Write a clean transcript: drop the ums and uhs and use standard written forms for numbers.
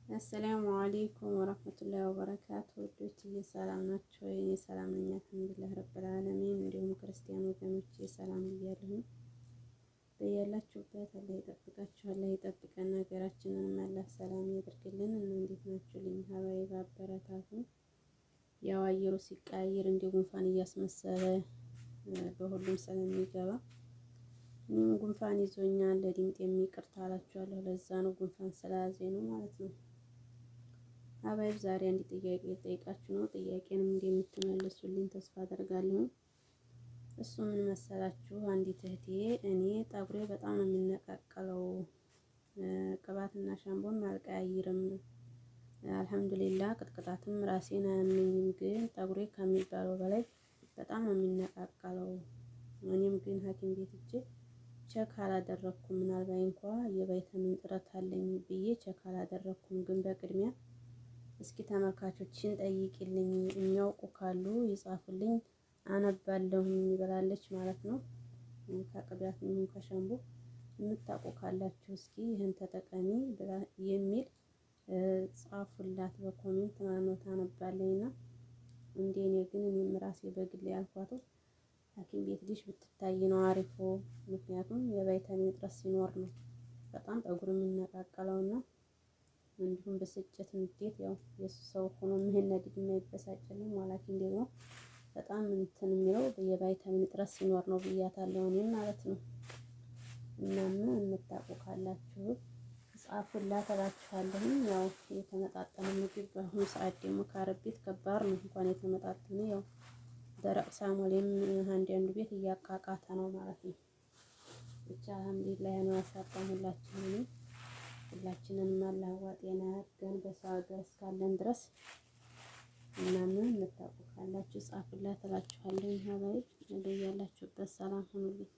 السلام عليكم ورحمة الله وبركاته። ውዶችዬ ሰላም ናቸው? እኔ ሰላም ነኝ الحمد لله رب العالمين። እንዲሁም ክርስቲያን ወገኖቼ ሰላም ብያለሁኝ። በያላችሁበት አላህ ይጠብቃችሁ፣ አላህ ይጠብቀን፣ ሀገራችንንም አላህ ሰላም ያድርግልን። እና እንዴት ናችሁ? ልኝ حبايب አበረታቱ። ያው አየሩ ሲቀያየር እንደ ጉንፋን እያስመሰለ በሁሉም ስለሚገባ እኔም ጉንፋን ይዞኛል። ለድምጤ ይቅርታ አላችኋለሁ። ለዛ ነው ጉንፋን ስለያዘኝ ነው ማለት ነው። حبايب ዛሬ አንድ ጥያቄ ልጠይቃችሁ ነው። ጥያቄንም እንደምትመልሱልኝ ተስፋ አደርጋለሁ። እሱ ምን መሰላችሁ? አንዲት እህቴ እኔ ጠጉሬ በጣም ነው የሚነቃቀለው፣ ቅባትና ሻምፖም አልቀያይርም፣ الحمد لله ቅጥቅጣትም ራሴን አያመኝም፣ ግን ጠጉሬ ከሚባለው በላይ በጣም ነው የሚነቃቀለው። እኔም ግን ሐኪም ቤት ሄጄ check አላደረኩም። ምናልባት እንኳ የቫይታሚን እጥረት አለኝ ብዬ check አላደረኩም። ግን በቅድሚያ እስኪ ተመልካቾችን ጠይቂልኝ፣ የሚያውቁ ካሉ ይጻፉልኝ፣ አነባለሁኝ ብላለች ማለት ነው። ከቅባት ይሁን ከሸምቦ የምታውቁ ካላችሁ እስኪ ይህን ተጠቀሚ የሚል ጻፉላት በ comment ማለት ነው። ታነባለኝና እንደ እኔ ግን እኔም ራሴ በግሌ ያልኳት ሐኪም ቤት ልጅ ብትታይ ነው አሪፉ። ምክንያቱም የቫይታሚን እጥረት ሲኖር ነው በጣም ጠጉር የሚነቃቀለውና እንዲሁም ብስጭት፣ ንዴት፣ ያው የሱ ሰው ሆኖ የማይነድድ የማይበሳጭልም ولكن ደግሞ በጣም እንትን የሚለው የቫይታሚን እጥረት ሲኖር ነው ብያታለሁ እኔም ማለት ነው። እናም የምታውቁ ካላችሁ ጻፉላት እላችኋለሁኝ። ያው የተመጣጠነ ምግብ በአሁኑ ሰዓት ደግሞ ከአረብ ቤት ከባድ ነው። እንኳን የተመጣጠነ ያው ደረቅ ሳሙሌም አንድ አንዱ ቤት እያቃቃተ ነው ማለት ነው። ብቻ الحمد لله ነው ያሳጣን ሁላችንንም ሁላችንንም አላህ ጤና ያድርገን በሰው ሀገር እስካለን ድረስ። እናም የምታውቁ ካላችሁ ጻፉላት እላችኋለሁ። حبايب በያላችሁበት ሰላም ሁኑልኝ።